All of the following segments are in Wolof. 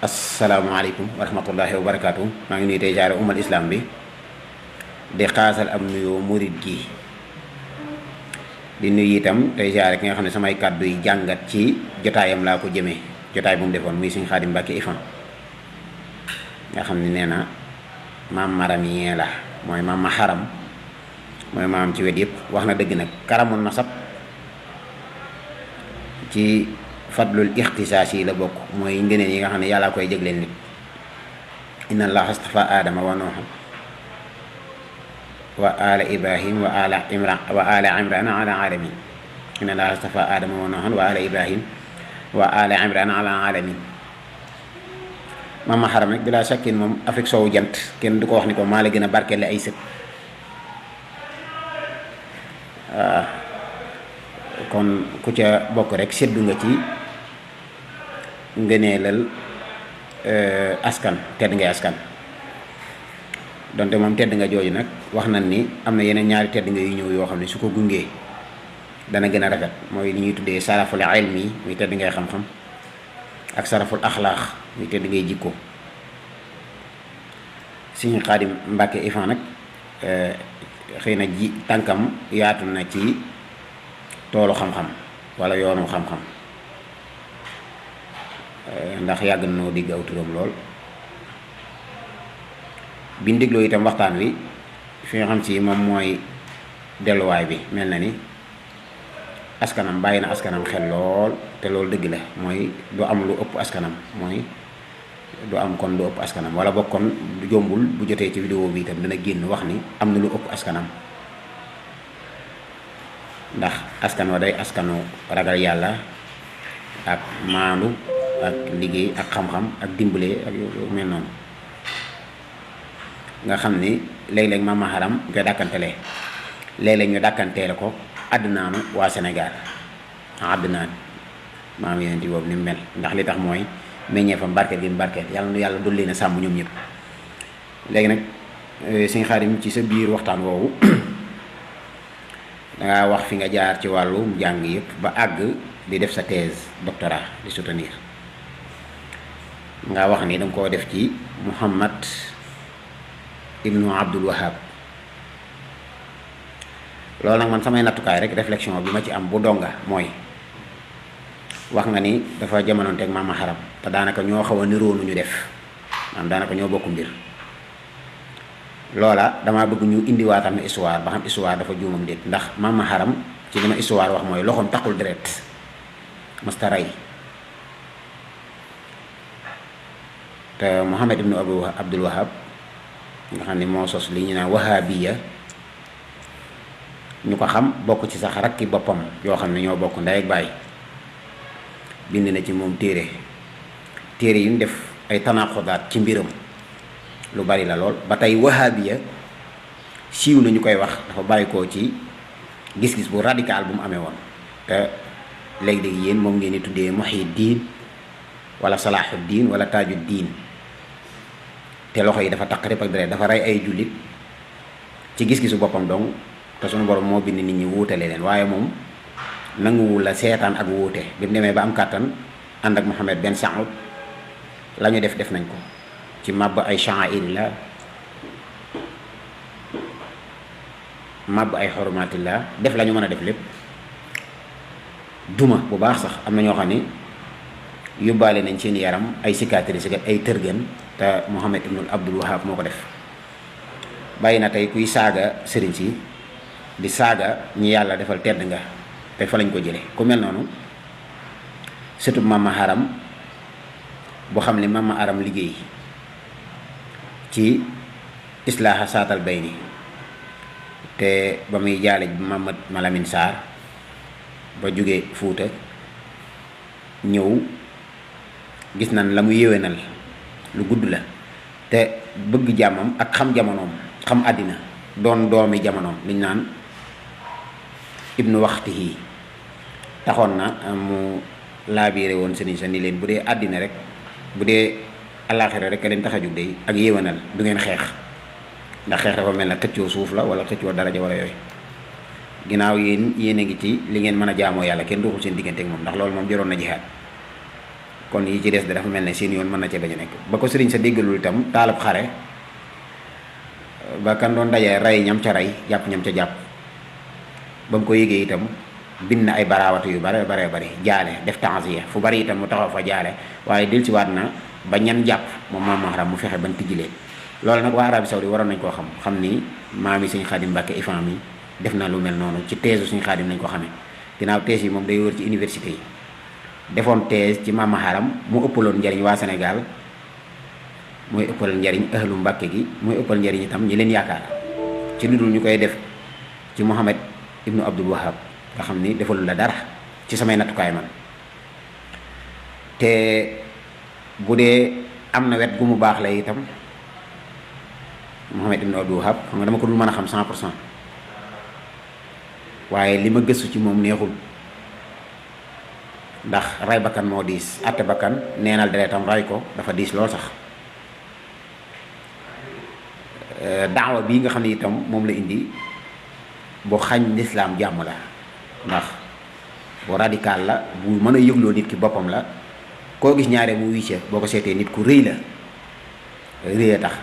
asalaamaaleykum wa rahmatullahi wa barakaatu maa ngi nuyu tey jaare umal islam bi di xaasal am nuyoo murit gi di nuyu itam tey jaare ki nga xam ne samay kàddu yi jàngat ci jotaayam laa ko jëmee jotaay bu mu defoon muy Sëñ Xaadim Mbàkke Ifan nga xam ne nee na maam maram yi la mooy maam ma xaram mooy maam ci wet yëpp wax na dëgg nag karamun nasab ci fadlul ixtisaas yi la bokk mooy ngëneel yi nga xam ne yàllaa koy jëgleel nit inna allaha astafa aadama wa nuuhan wa ala ibrahim wa ala imran ala alamin inna allaha astafa aadama wa nuuhan wa ala ibrahim wa ala imran ala alamin maam ma xaram nag bilaa sakkin moom Afrique soowu jant kenn du ko wax ni ko maa la gën a barkeel ay sët waaw kon ku ca bokk rek seddu nga ci ngëneelal askan tedd ngay askan donte moom tedd nga jooju nag wax nañ ni am na yeneen ñaari tedd nga yu ñëw yoo xam ne su ko gungee dana gën a rafet mooy li ñuy tuddee saraful ilmi muy tedd ngay xam-xam ak saraful axlaax muy tedd ngay jikko Sëñ Xaadim Mbàkke Ifan nag xëy na ji tànkam yaatu na ci toolu xam-xam wala yoonu xam-xam ndax yàgg na noo digg aw turam lool biñ dégloo itam waxtaan wi fi nga xam si moom mooy delluwaay bi mel na ni askanam bàyyi na askanam xel lool te loolu dëgg la mooy du am lu ëpp askanam mooy du am kon lu ëpp askanam wala bokk kon du jombul bu jotee ci vidéo bi itam dana génn wax ni am na lu ëpp askanam ndax askan wa day askanu ragal yàlla ak maandu ak liggéey ak xam-xam ak dimbale ak yu mel noonu nga xam ni léeg-léeg maam ma xaram ñu koy dàkkantelee léeg-léeg ñu dàkkanteele ko àddinaanu waa Sénégal àddinaan maam yeneen ti boobu ni mu mel ndax li tax mooy meññee fa barkeel gi mu barkeel yàlla nu yàlla dolli na sàmm ñoom ñëpp léegi nag Sëñ Xaadim ci sa biir waxtaan woowu dangaa wax fi nga jaar ci wàllu jàng yëpp ba àgg di def sa thèse doctorat di soutenir nga wax ni danga koo def ci Muhammad ibnu Abdul Wahab loolu nag man samay nattukaay rek réflexion bi ma ci am bu donga mooy wax nga ni dafa jamonoonteeg maam ma xaram te daanaka ñoo xaw a niroo nu ñu def maanaam daanaka ñoo bokk mbir loola damaa bëgg ñu indiwaatam ne histoire ba xam histoire dafa juumam déet ndax maam ma xaram ci li ma histoire wax mooy loxoom taqul deret masta rey te Muhammad ibnu Abdul Wahab nga xam ne moo sos li ñu naan wahabiya ñu ko xam bokk ci sax rakki boppam yoo xam ne ñoo bokk ndey ak baay bind na ci moom téere yu ñu def ay tanaaxudaat ci mbiram lu bari la lool ba tey wahabiya siiw na ñu koy wax dafa bàyyi koo ci gis-gis bu radical bu mu amee woon te léegi-léegi yéen moom ngeen di tuddee Muhyiddin wala Salahuddin wala Tajuddin te loxo yi dafa taq rek ak deret dafa rey ay jullit ci gis-gisu boppam dong te sunu borom moo bind nit ñi wuutale leen waaye moom nanguwul la seetaan ak wuute bi mu demee ba am kàttan ànd ak Mohammed Ben Saoud la ñu def nañ ko ci màbb ay sha'air la màbb ay xormatillah def la ñu mën a def lépp duma bu baax sax am na ñoo xam ni yóbbaale nañ seen yaram ay cicatrices ak ay tërgën te Muhammad ibnul Abdul Wahab moo ko def bàyyi na tey kuy saaga sëriñ si di saaga ñi yàlla defal tedd nga te fa lañ ko jële ku mel noonu surtout maam ma xaram boo xam ne maam ma xaram liggéey ci islaaha saatal bayni te ba muy jaale Mamadou Malamine Sarr ba jóge Fuuta ñëw gis nañ la mu yéwénal lu gudd la te bëgg jàmmam ak xam jamonoom xam àddina doon doomi jamonoom liñ naan ibnu waxtihi taxoon na mu laabiire woon sëriñ sa ni leen bu dee àddina rek bu dee alaaxira rek a leen tax a jóg day ak yéwénal du ngeen xeex ndax xeex dafa mel na xëccoo suuf la wala xëccoo daraja wala yooyu ginnaaw yéen a ngi ci li ngeen mën a jaamoo yàlla kenn doxul seen diggante ak moom ndax loolu moom jaroon na jihaad kon yi ci des dafa mel ne seen yoon mën na cee bañ a nekk. ba ko sëriñ sa déggalul itam taalab xare ba kan doon dajee rey ñam ca rey jàpp ñam ca jàpp ba mu ko yëgee itam bind na ay baraawatu yu bare bare bari jaale def tanziya fu bari itam mu taxaw fa jaale waaye dellusiwaat na ba ñan jàpp moom maam Mahram mu fexe ban tijji leen. loolu nag waa Arabie Saoudi waroon nañ koo xam ni maam yi Sëñ Xaadim Mbàkke ifam yi def na lu mel noonu ci thèse Sëñ Xaadim nañ ko xamee ginnaaw thèse yi moom day wër ci université yi defoon thèse ci maam Mahram mu ëppaloon njariñ waa Sénégal mooy ëppal njariñ ahlu Mbàkke gi mooy ëppal njariñ itam ñi leen yaakaar ci lu dul ñu koy def ci Muhammad ibnu Abdul Wahab nga xam ni defalul la dara ci samay nattukaay man. te bu dee am na wet gu mu baax la itam Muhammad ibnu Abdul Wahab xam nga dama ko dul mën a xam 100% waaye li ma gëstu ci moom neexul ndax ray bakkan moo diis atte bakkan neenal deretam ray ko dafa diis lool sax. daawa bii nga xam ne itam moom la indi bu xañ lislaam jàmm la ndax bu radical la bu mën a yëgloo nit ki boppam la koo gis ñaare mu wicca boo ko seetee nit ku rëy la rëy a tax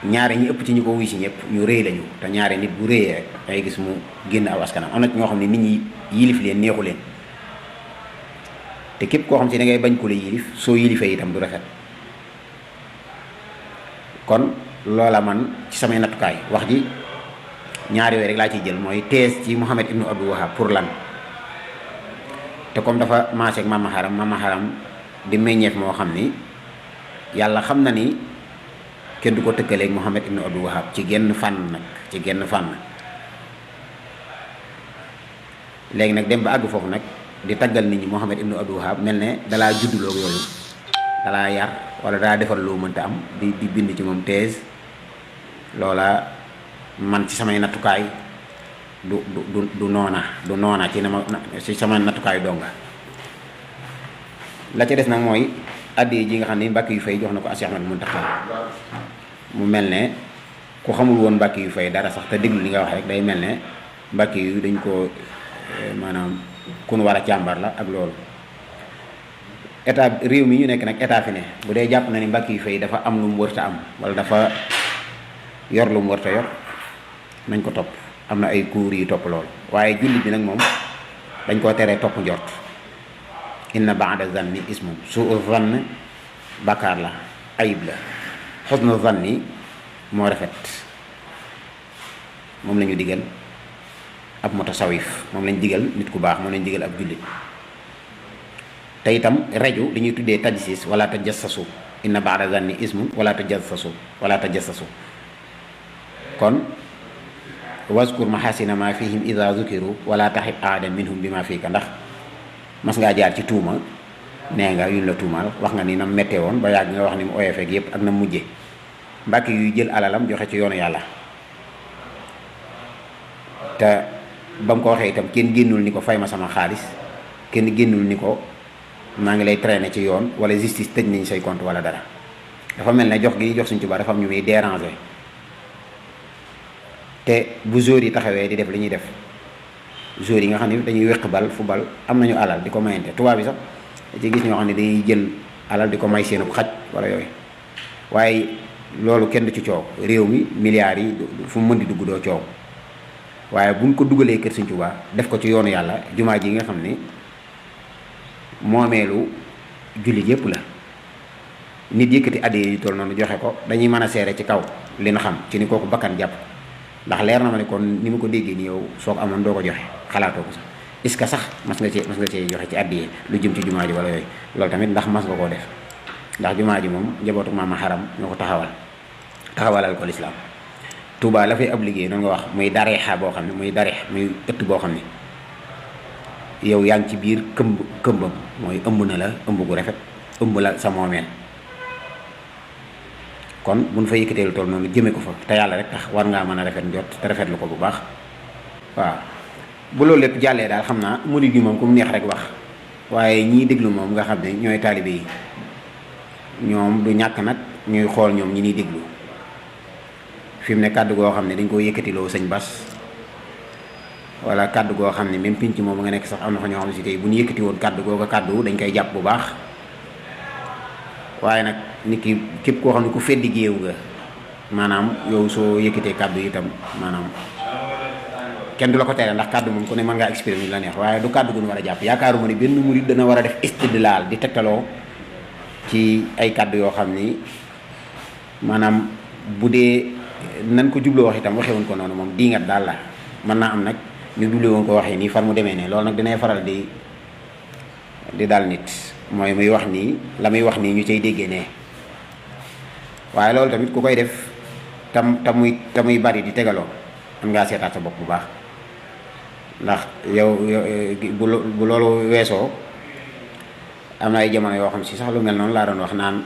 ñaare ñi ëpp ci ñu ko wuy si ñëpp ñu rëy lañu te ñaare nit bu rëyee rek dangay gis mu génn aw askanam am na ñoo xam ne nit ñi yilif leen neexu leen te képp koo xam si da ngay bañ ko la yilif soo yilifee itam du rafet. kon loola man ci samay nattukaay wax ji ñaari yooyu rek laa ciy jël mooy thèse ci Muhammad ibnu Abdul Wahab pour lan te comme dafa maase ak Maam Mahram di meññeef moo xam ni yàlla xam na ni kenn du ko tëkkaleeg Muhammad ibnu Abdul Wahab ci genn fànn nag ci genn fànn. léegi nag dem ba àgg foofu nag di taggal nit ñi Muhammad ibnu Abdul Wahab mel ne dalaa judduloo yooyu dalaa yar wala daa defal loo mënta am di bind ci moom thèse loola man ci samay nattukaay du noona ci na ma ci sama nattukaay donga la ca des nag mooy addi ji nga xam ne Mbàkke yu fay jox na ko Cheikh Ahmadou Mountakha mu mel ne ku xamul woon Mbàkke yu fay dara sax te déglu li nga wax rek day mel ne Mbàkke yu dañ ko maanaam kun war a càmbar la ak loolu état réew mi ñu nekk nag état fi ne bu dee jàpp na ni Mbàkke yu fay dafa am lu mu wërta am wala dafa yor lu mu wërta yor nañ ko topp am na ay cours yu topp loolu waaye jullit bi nag moom dañ koo teree topp njort inna ba'da zanni ismun su'u zann bàkkaar la ayib la xusnu zanni moo rafet moom la ñu digal ab mutasawif moom lañ digal nit ku baax moom lañ digal ab jullit te itam reju li ñuy tuddee tajsis wala tajassasu inna ba'da zanni ismun wala tajassasu kon waskur mahasina ma fihim ida zukiru wala taxib aadam minhum bi ma fiika ndax mas ngaa jaar ci tuuma nee nga yuñ la tuumaal wax nga ni nam méttee woon ba yàgg nga wax ni mu oyofeek yépp ak na mujje Mbàkke yuy jël alalam joxe ci yoonu yàlla te ba mu ko waxee itam kenn génnul ni ko fay ma sama xaalis kenn génnul ni ko maa ngi lay traîner ci yoon wala justice tëj nañ say compte wala dara dafa mel ne jox gi jox Sëñ Tuubaa dafa am ñu muy déranger te bu joueurs yi taxawee di def li ñuy def joueurs yi nga xam ne dañuy wéq bal fu bal am nañu alal di ko mayante tubaab bi sax da ci gis ñoo xam ne dañuy jël alal di ko may seenu xaj wala yooyu waaye loolu kenn du ci coow réew mi milliards yi fu mu mën di dugg doo coow waaye buñ ko dugalee kër Sëñ Tuubaa def ko ci yoonu yàlla jumaa ji nga xam ni moomeelu jullit yépp la nit yëkkati addiya yu toll noonu joxe ko dañuy mën a seere ci kaw li na xam ci ni kooku bakkan jàpp ndax leer na ma ne kon ni ma ko déggee ni yow soo ko amoon doo ko joxe xalaatoo ko sax est-ce que sax mas nga cee joxe ci addiya lu jëm ci jumaa ji wala yooyu loolu tamit ndax mas nga koo def ndax jumaa ji moom njabootu Maam Mahram ñoo ko taxawalal ko lislaam Touba la fay ab liggéey noonu nga wax muy dareexa boo xam ne muy ëtt boo xam ne yow yaa ngi ci biir këmbam mooy ëmb na la ëmb gu rafet ëmb la sa moomeel kon buñ fa yëkkatee lu toll noonu jëme ko fa te yàlla rek tax war ngaa mën a rafet njot te rafetlu ko bu baax waaw bu loolu lépp jàllee daal xam naa murid gi moom ku mu neex rek wax waaye ñii déglu moom nga xam ne ñooy taalibe yi ñoom du ñàkk nag ñuy xool ñoom ñi niy déglu fi mu ne kàddu goo xam ne dañ koo yëkkatiloo sëñ Bas wala kàddu goo xam ne même pinc moom nga nekk sax am na fa ñoo xam ne si tey bu ñu yëkkati woon kàddu googa kàddu dañ koy jàpp bu baax waaye nag nit ki képp koo xam ne ku feddi géew nga maanaam yow soo yëkkatee kàddu itam maanaam kenn du la ko tere, ndax kàddu moom ku ne mën ngaa exprimer la neex, waaye du kàddu gu ñu war a jàpp. yaakaaruma ni benn murid dana war a def istidlaal di tegtaloo ci ay kàddu yoo xam ni maanaam bu dee nan ko jubloo wax itam waxee woon ko noonu moom diingat daal la mën naa am nag ñu jubloo woon ko waxee nii far mu demee ne loolu nag dinay faral di daal nit, mooy muy wax nii la muy wax nii ñu cay déggee ne. waaye loolu tamit ku koy def tamuy bari di tegaloo mën ngaa seetaat sa bopp bu baax, ndax yow bu loolu weesoo am na ay jamono yoo xam si sax lu mel noonu laa doon wax naan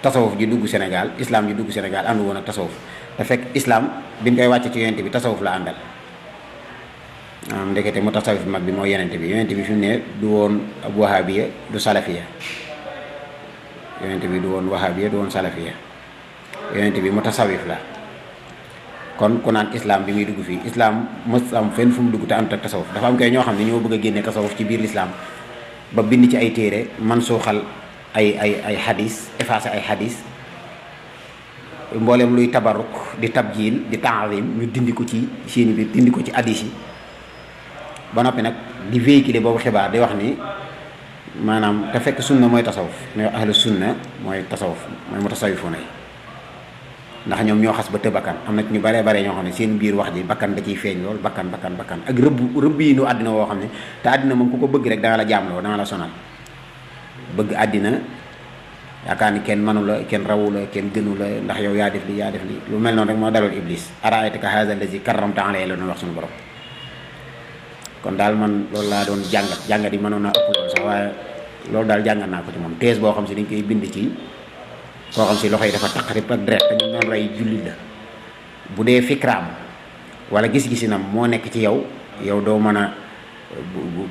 tasawuf ji dugg Sénégal, islam ji dugg Sénégal àndu woon ak tasawuf te fekk islam bi ñu koy wàcce ci yonent bi tasawuf la àndal. Ndekete mu tasawuf mag bi mooy yonent bi fi mu ne du woon ab wahabiya du salafiya, yonent bi du woon wahabiya du woon salafiya, yonent bi mu tasawif la. kon ku naan islam bi muy dugg fii islam mos am fenn fu mu dugg te am ak tasawuf. dafa am kay ñoo xam ne ñoo bëgg a génne tasawuf ci biir l'islam ba bind ci ay téere man suuxal ay xadis, effacé ay xadis, mboolem luy tabarruk di tabjil di ta'zim ñu dindi ko ci seeni biir, dindi ko ci hadis yi ba noppi nag di véhiculer boobu xibaar di wax ni maanaam te fekk sunna mooy tasawuf, mais ahlu sunna mooy tasawuf, mooy mutasawwifuna yi. ndax ñoom ñoo xas ba të bakkan, am na ñu baree bare ñoo xam ne seen biir wax ji bakkan da ciy feeñ lool, bakkan ak rëbb yi nu àddina woo xam ne te àddina moom ku ko bëgg rek danga la jaamloo, danga la sonal. bëgg àddina yaakaar ni kenn mënu la, kenn rawu la, kenn gënu la, ndax yow yaa def li lu mel noonu rek moo daloon iblis. araaytaka haazaa allazi karramta alayya la doon wax suñu borom. kon daal man loolu laa doon jàngat yi mënoon naa ëpp loolu sax, waaye loolu daal jàngat naa ko ci moom. thèse boo xam si dañ koy bind ci koo xam si loxo yi dafa taqrib ak deret te ñu doon rey jullit la, bu dee fikraam wala gis-gisinam moo nekk ci yow doo mën a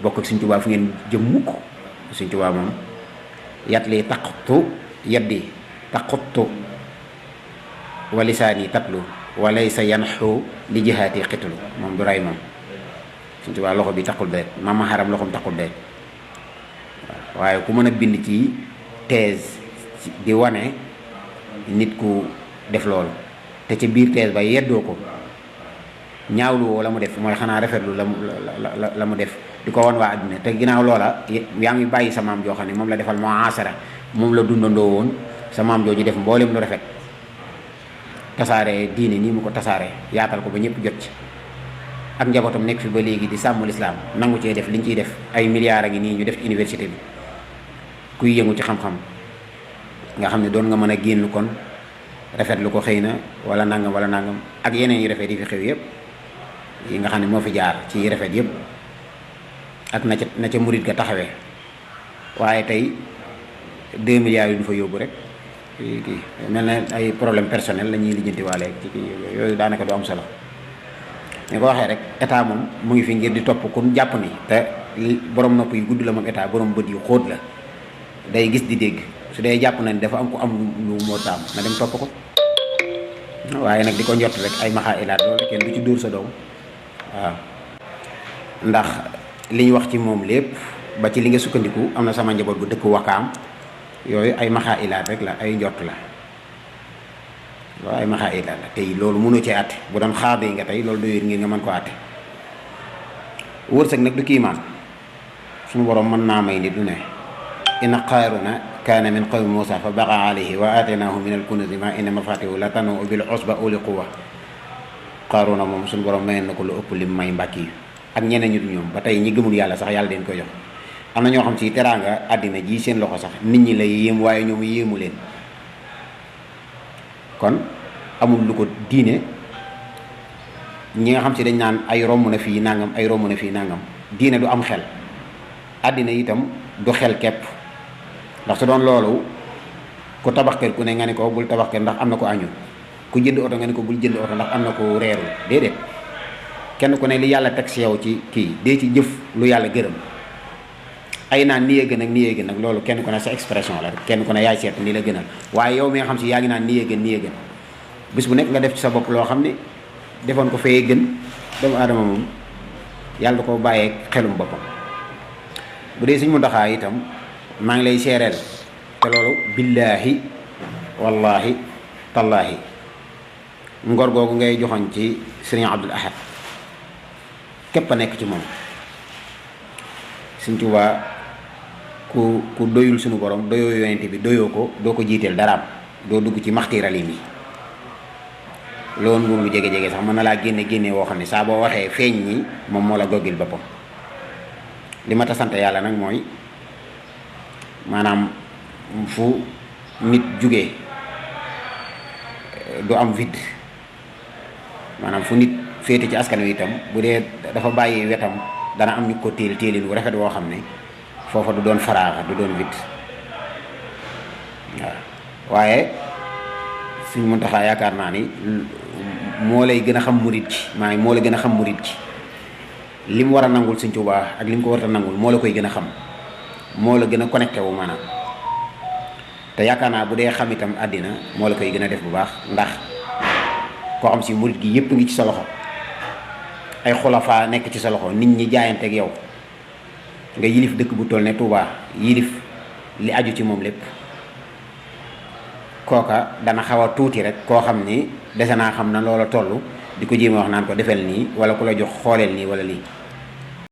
bokk ak Sëñ Tuubaa fu ngeen jëm mukk. Sëñ Tuubaa moom yat li taquttu yaddi taquttu wa lisaani tatlu wa laysa yanxu li jihaati xitlu. moom du rey moom Sëñ Tuubaa loxo bi taqul deret, Maam Haram loxoom taqul deret. waaye ku mën a bind ci thèse di wane nit ku def loolu te ci biir thèse ba yeddoo ko, ñaawlu woo la mu def, mooy xanaa rafetlu la mu def di ko wan waa adduna, te ginnaaw loola yaa ngi bàyyi sa maam joo xam ne moom la defal muasara, moom la dundandoo woon, sa maam jooju def mboolem lu rafet, tasaare diine nii mu ko tasaare, yaatal ko ba ñëpp jot ci, ak njabootam nekk fi ba léegi di sàmm lislaam, nangu cee def liñ ciy def ay milliards a ngi nii ñu def ci université bi. kuy yëngu ci xam-xam nga xam ne doon nga mën a génn kon rafetlu ko xëy na wala nangam ak yeneen yu rafet yi fi xew yëpp yi nga xam ne moo fi jaar ci rafet yëpp ak na ca murit ga taxawee. waaye tey 2 milliards yu ñu fa yóbbu rek kii mel na ay problème personnel la ñuy lijjanti waale ci kii yooyu daanaka du am solo. ni ko waxee rek état moom mu ngi fi ngir di topp kun jàpp ni te borom nopp yu gudd la moom état, borom bët yu xóot la, day gis di dégg. su dee jàpp na ni dafa am ko am lu moo taam na dem topp ko, waaye nag di ko njott rek ay maxaa ilaat loolu kenn du ci dóor sa doom. waaw ndax li ñu wax ci moom lépp ba ci li nga sukkandiku am na sama njaboot bu dëkk Wakaam, yooyu ay maxaa ilaat rek la, ay njott la, loolu ay maxaa ilaat la. tey loolu mënoo cee àtte, bu doon xaar nga tey loolu doyul ngir nga mën ko àtte. wërsëg nag du kiimaan, suñu borom mën naa may nit du ne. inna qaaruna kaana min qawmi Muusaa fa bagaa alayhi wa aataynaahu min al-kunuuzi maa inna mafaatihahu la tanuu'u bil usbati ulil quwwa. qaaruna moom suñu borom mayoon na ko lu ëpp lim may mbàkk yi ak ñeneen ñu ñoom ba tey ñi gëmul yàlla sax yàlla den koy jox. am na ñoo xam si teraanga àddina ji seen loxo sax nit ñi lay yéem waaye ñoom yéemu leen. kon amul lu ko diine ñi nga xam si dañ naan ay romb na fii nangam, ay romb na fii nangam, diine du am xel, àddina itam du xel képp. ndax su doon loolu ku tabax kër ku ne nga ne ko bul tabax kër ndax am na ko añul, ku jënd oto nga ne ko bul jënd oto ndax am na ko reerul. déedéet, kenn ku ne li yàlla teg si yow ci kii dee ci jëf lu yàlla gërëm. ay naan nii yee gën ak nii yee gën nag loolu kenn ku ne sa expression la rek, kenn ku ne yaay seet nii la gënal. waaye yow mi nga xam si yaa ngi naan nii yee gën nii yee gën, bis bu nekk nga def ci sa bopp loo xam ne defoon ko fee gën. doomu aadama moom yàlla da ko bàyyee xelum boppam. bu dee Sëñ Muntaxaa itam maa ngi lay seereel te loolu billaahi wallaahi tallaahi ngor googu ngay joxoñ ci sëriñ Abdul Ahad képp a nekk ci moom. Sëriñ Tuubaa ku doyul suñu borom doyoo yonent bi doyoo ko doo ko jiiteel daraam doo dugg ci maxtiiralim yi loolu nguur lu jege-jege sax mën na laa génne woo xam ne saa boo waxee feeñ ñi moom moo la goggil boppam. li ma ta sant yàlla nag mooy maanaam fu nit jugee du am vide maanaam fu nit féete ci askan wi itam bu dee dafa bàyyi wetam dana am ñu ko téelin wu rafet woo xam ne foofa du doon faraaxa du doon vide waaw waaye Sëriñ Muntaxa yaakaar naa ni moo lay gën a xam murit ci maanaam moo la gën a xam murit ci li mu war a nangul Sëriñ Tuubaa ak li mu ko war a nangul moo la koy gën a xam moo la gën a connecté wu maanaam te yaakaar naa bu dee xam itam àddina moo la koy gën a def bu baax ndax koo xam si murit gi yépp ngi ci sa loxo ay xulafaa nekk ci sa loxo nit ñi jaayanteeg yow nga yilif dëkk bu toll ne Tuubaa yilif li aju ci moom lépp kooka dana xaw a tuuti rek koo xam ni dese naa xam na loola toll di ko jéem a wax naan ko defel nii wala ku la jox xooleel nii wala lii